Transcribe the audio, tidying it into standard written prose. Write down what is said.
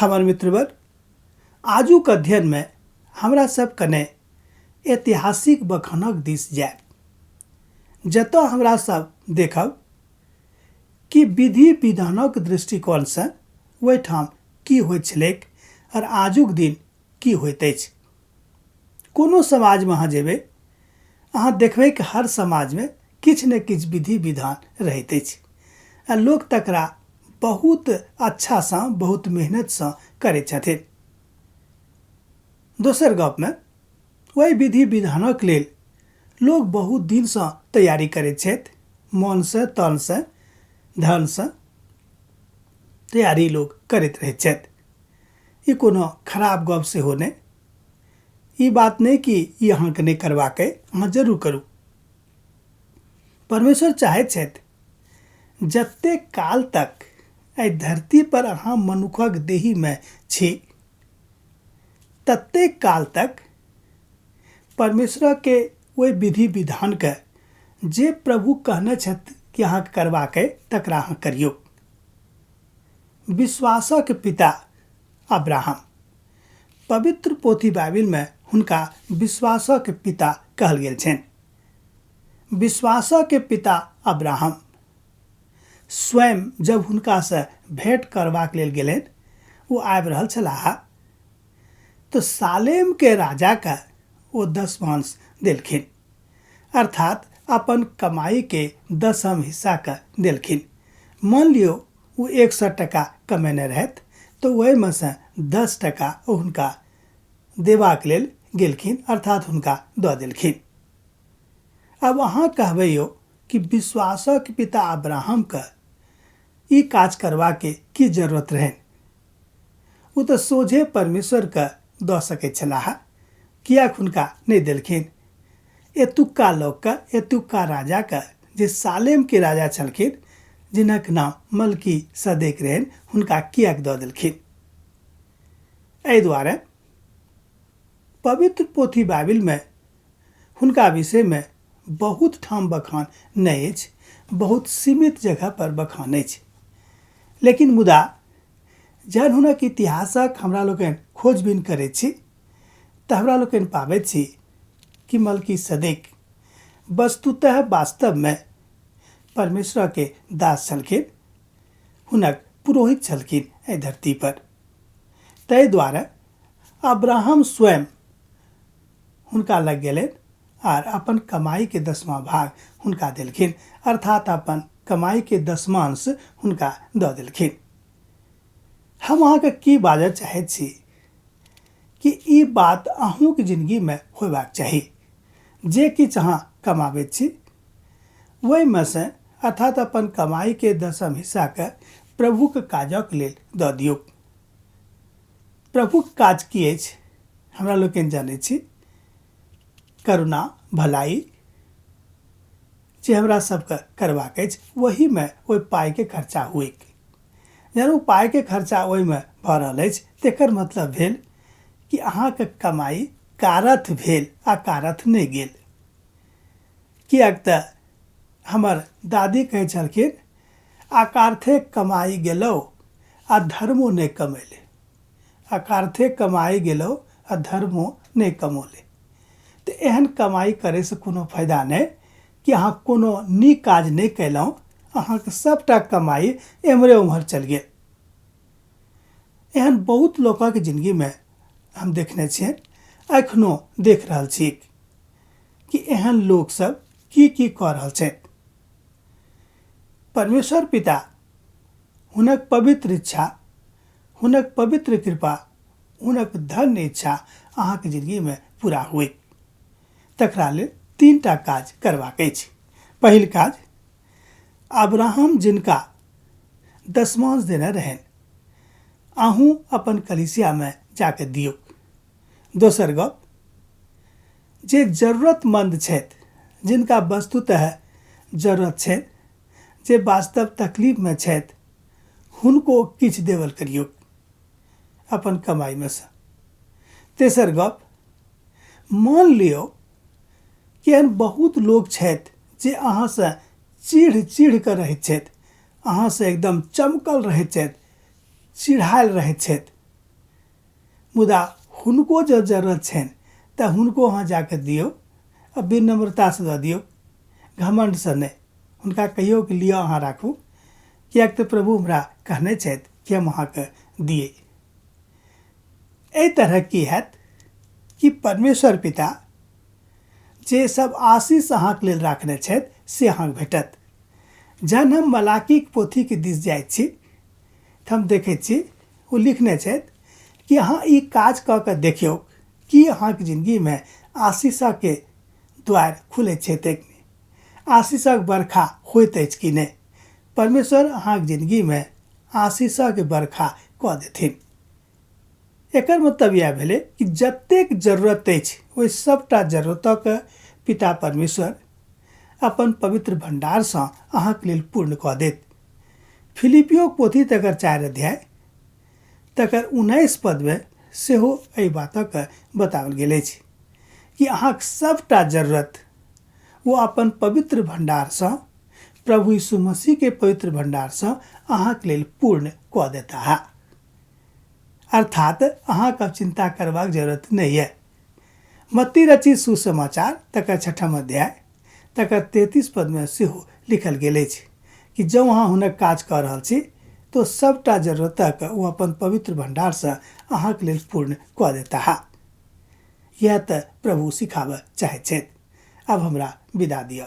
हमर मित्रवर, आजुक अध्ययनमे हमरा सब कने ऐतिहासिक बखानक दिस जायब, जतऽ हमरा सब देखब कि विधि विधानक दृष्टिकोणसँ ओहिठाम की होइत छलैक आओर आजुक दिन की होइत अछि। कोनो समाजमे अहाँ जेबै, अहाँ देखबै कि हर समाजमे किछु ने किछु विधि विधान रहैत अछि आ लोक तकरा बहुत अच्छासँ बहुत मेहनतसँ करै छथिन। दोसर गपमे ओहि विधि विधानक लेल लोक बहुत दिनसँ तैयारी करैत छथि, मनसँ तनसँ धनसँ तैयारी लोक करैत रहैत छथि। ई कोनो खराब गप सेहो नहि, ई बात नहि कि ई अहाँके नहि करबाक अइ, अहाँ जरूर करू। परमेश्वर चाहैत छथि जतेक काल तक एहि धरती पर अहाँ मनुखक देहीमे छी ततेक काल तक परमेश्वरके ओहि विधि विधानके जे प्रभु कहने छथि कि अहाँके करबाक अइ तकरा अहाँ करियौ। विश्वासक पिता अब्राहम, पवित्र पोथी बाइबिलमे हुनका विश्वासक पिता कहल गेल छनि। विश्वासक पिता अब्राहम स्वयं जब हुनकासँ भेंट करबाक लेल गेलनि, ओ आबि रहल छलाह तऽ सालेमके राजाके ओ दशमांश देलखिन, अर्थात अपन कमाईके दसम हिस्साके देलखिन। मान लियौ ओ 100 टका कमेने रहथि तऽ ओहिमे सँ 10 टका ओ हुनका देबाक लेल गेलखिन, अर्थात हुनका दऽ देलखिन। आब अहाँ कहबै यौ कि विश्वासक पिता अब्राहमके ई काज करबाके की जरूरत रहनि? ओ तऽ सोझे परमेश्वरके दऽ सकैत छलाह, किएक हुनका नहि देलखिन? एतुक्का लोकके, एतुक्का राजाके, जे सालेमके राजा छलखिन, जिनक नाम मलकी सदेक रहनि, हुनका किएक दऽ देलखिन? एहि दुआरे पवित्र पोथी बाइबिलमे हुनका विषयमे बहुत ठाम बखान नहि अछि, बहुत सीमित जगह पर बखान अछि। लेकिन मुदा जहन हुनक इतिहासक हमरा लोकनि खोजबीन करै छी तऽ हमरा लोकनि पाबैत छी कि मलकी सदेक वस्तुतः वास्तवमे परमेश्वरके दास छलखिन, हुनक पुरोहित छलखिन एहि धरती पर। ताहि दुआरे अब्राहम स्वयं हुनका लग गेलनि आर अपन कमाईके दसमा भाग हुनका देलखिन, अर्थात अपन कमाईके दसमांश हुनका दऽ देलखिन। हम अहाँके की बाजऽ चाहैत छी कि ई बात अहूँके जिंदगीमे होयबाक चाही। जे किछु अहाँ कमाबैत छी ओहिमे सँ अर्थात अपन कमाईके दसम हिस्साके प्रभुके काजक लेल दऽ दियौ। प्रभुक काज की अछि हमरा लोकनि जानै छी, करुणा भलाई जे हमरा सबके करबाक अछि ओहीमे ओहि पाइके खर्चा होइक। जहन ओ पाइके खर्चा ओहिमे भऽ रहल अछि तेकर मतलब भेल कि अहाँके कमाई कारथ भेल आ कारथ नहि गेल। किएक तऽ हमर दादी कहै छलखिन, अकार्थे कमाई गेलौ आ धर्मो नहि कमेले, अकार्थे कमाई गेलौ आ धर्मो नहि कमौले। तऽ एहन कमाई करैसँ कोनो फायदा नहि कि अहाँ कोनो नीक काज नहि कयलहुँ, अहाँके सबटा कमाई एम्हरे ओम्हर चलि गेल। एहन बहुत लोकक जिंदगीमे हम देखने छियनि, एखनो देख रहल छी कि एहन लोक सब की की कऽ रहल छथि। परमेश्वर पिता हुनक पवित्र इच्छा, हुनक पवित्र कृपा, हुनक धन्य इच्छा अहाँके जिंदगीमे पूरा हुए तकरा लेल 3टा काज करबाक अछि। पहिल काज, अब्राहम जिनका दशमांश देने रहनि, अहूँ अपन कलीसियामे जाके दियौ। दोसर गप, जे जरूरतमंद छथि, जिनका वस्तुतः जरूरत छनि, जे वास्तव तकलीफमे छथि, हुनको किछु देवल करियौ अपन कमाईमे सँ। तेसर गप, मान लियौ कि एहन बहुत लोक छथि जे अहाँसँ चिढ़ चिढ़ कऽ रहैत छथि, अहाँसँ एकदम चमकल रहैत छथि, चिढ़ायल रहैत छथि, मुदा हुनको जँ जरूरत छनि तऽ हुनको अहाँ जाकऽ दियौ आ विनम्रतासँ दऽ दियौ, घमण्डसँ नहि। हुनका कहियौ कि लिअ अहाँ राखू, किएक तऽ प्रभु हमरा कहने छथि कि हम अहाँके दियै। एहि तरहक की हैत कि परमेश्वर पिता जे सब आशीष अहाँके लेल राखने छथि से अहाँके भेटत। जहन हम मलाकीके पोथीके दिस जाइ छी तऽ हम देखै छी ओ लिखने छथि कि अहाँ ई काज कऽ कऽ देखियौ कि अहाँके जिन्दगीमे आशीषके द्वार खुलैत छै कि नहि, आशीषक बरखा होइत अछि कि नहि। परमेश्वर अहाँके जिन्दगीमे आशीषक बरखा कऽ देथिन। एकर मतलब इएह भेलै कि जतेक जरूरत अछि ओहि सभटा जरूरतक पिता परमेश्वर अपन पवित्र भण्डारसँ अहाँके लेल पूर्ण कऽ देत। फिलिपियो पोथी तकर 4 अध्याय तकर 19 पदमे सेहो एहि बातक बताओल गेल अछि कि अहाँके सभटा जरूरत ओ अपन पवित्र भण्डारसँ, प्रभु यीशु मसीहके पवित्र भण्डारसँ अहाँके लेल पूर्ण कऽ देता। अर्थात अहाँके अब चिन्ता करबाक जरूरत नहि यऽ। मत्ती रचित सुसमाचार तकर 6 अध्याय तकर 33 पदमे सेहो लिखल गेल अछि कि जँ अहाँ हुनक काज कऽ रहल छी तो सभटा जरूरतक ओ अपन पवित्र भण्डारसँ अहाँके लेल पूर्ण कऽ देता। इएह तऽ प्रभु सिखाबऽ चाहैत छथि। आब हमरा विदा दिअ।